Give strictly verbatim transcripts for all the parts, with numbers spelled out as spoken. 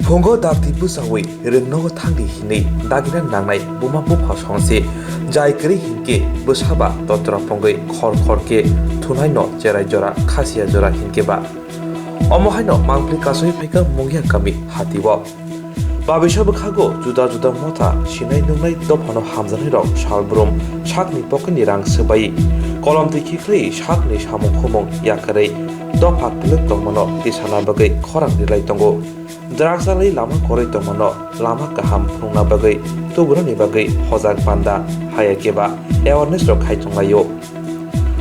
Phungo dakti bwchaui rwngnogo thangdi hinwi dagina nangnai buma bupha songse, jai kwrwi hinkhe bwsaba totra pongwi khor khor khe thunaino cherai jora khasiya jora hinkhe ba. Omo haino mangpli kasui phaikha Mungia kami hatio. Babisa bwkhago juda juda motha sinai nungnai dophano hamjaknairok salbrum sakni pocketni rang swbai kolom twi khiklai sakni samung khumung yakarwi dopha kwlwk tongmano tisana bagwi khorang rilai tongo. Drugs alwi lama kwrwi tongmano lama kaham phunukna bagwi tubugrani bagwi hojak panda haya khe ba awareness rok khai tonglaio.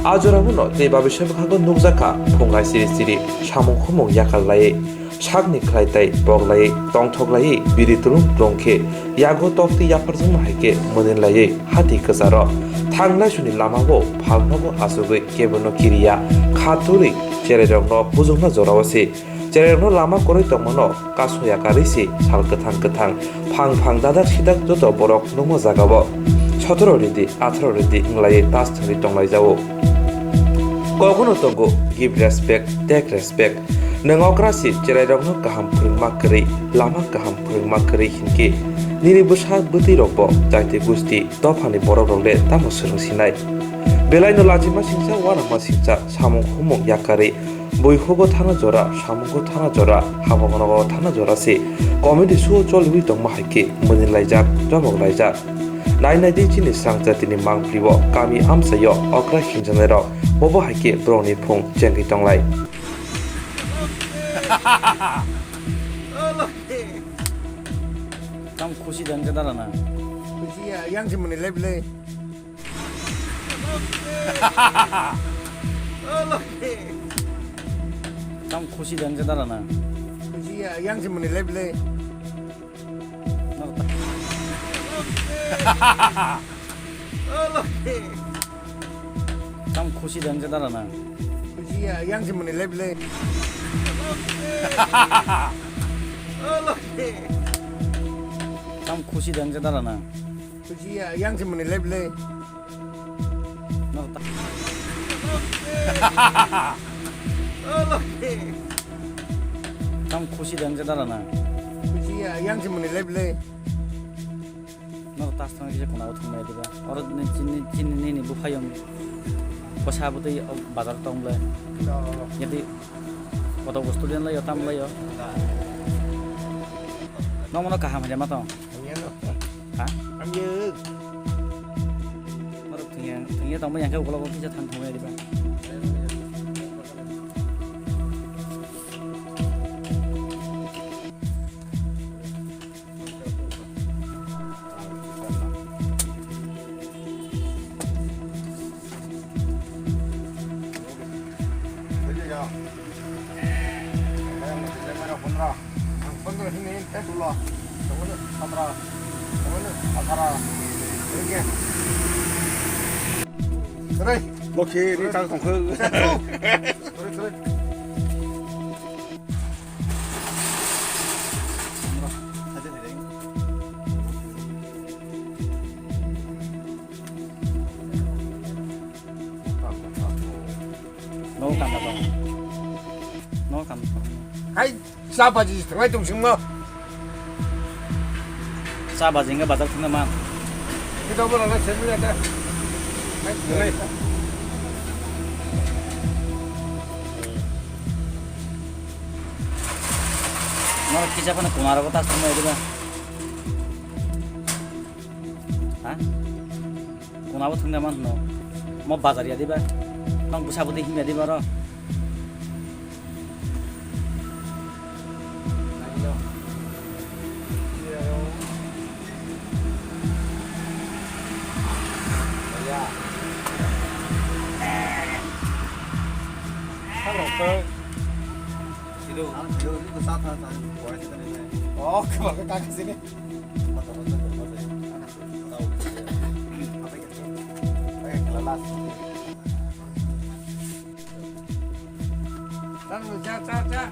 A jorao no tei babisa bwkhago nukjakha phungnai siri siri samung khumung yakar laiwi sakni khlai tai pok laiwi tongthok laiwi biri tulung tulung khe yago tok tei yapharjakma hai khe mwnwi laiwi hati kwcharo thangnai suni lamao phalnogo achugwi kebono kiriya kha turi cherairokno bujokna jorao se. Cherairokno lama kwrwi tongmano kasoya karwi se sal kwthang kwthang, phang phang dadak sidak joto borok nungma jagao sotoro ridi, atharo ridi wnglaiwi tas thangwi tonglaijao. Kogono tongo, give respect, take respect. Nwng okra se cherairokno kaham phwrwngma kwrwi, lama kaham phwrwngma kwrwi hinkhe nini bwsa bwtwirokbo jaiti gusti dophani borokrok le tamo swrwngsinai? Belaino lachima singcha, uanama singcha, samung humung yakarwi, buihugo thana jora, samungo thana jora, habugrokgo thana jora se comedy show choliwi tongma hai khe mwnwi laijak, jomok laijak. Nai nai di chini swrang jatini mangpli o kami amchaio okra hinjaknairok, bobo hai khe borokni phung chengwi tonglai. Tam khusi dan ke dara na. Khusi ya, yang si mani lep le. Tam khusi dan ke dara na. Khusi ya, yang si mani lep le. Tam khusi dan ke dara na. Khusi ya, yang si mani lep le. Tam khusi dan ke dara na. Khusi ya, yang si mani lep le. Tam khusi dan ke dara na. Khusi ya, yang si mani lep le. No tas tang kisa kuna thung mai diba. Oro ni chini chini nini buphayong. Bwsa bwtwi o bazar tong le. Jadi koto bostu den lai tam lai. No mono kaham hanya matong. Ha? Hamya. Norok thungya, thungya tongma yang khe ukolog kisa thang thungya diba. Pondro hini, teh, sulo, sotro, atharo. Lokhi, ni tang tongkho. No kanda tong. No kanda tong. Hai, cha baji thanglai tong singmo. Cha baji hingke bazar thangna man. Kita bo rana sendiri ada. Hai, hai. Norok kisa phano kumaro ko tas thangma ediba. Ha? Kunabo thwngna man hwno. Mo bazar ya diba? Tong bwsa bwtwi himya diba ro? Oh, kebal ke kaki sini. Tang lu, cha, cha, cha.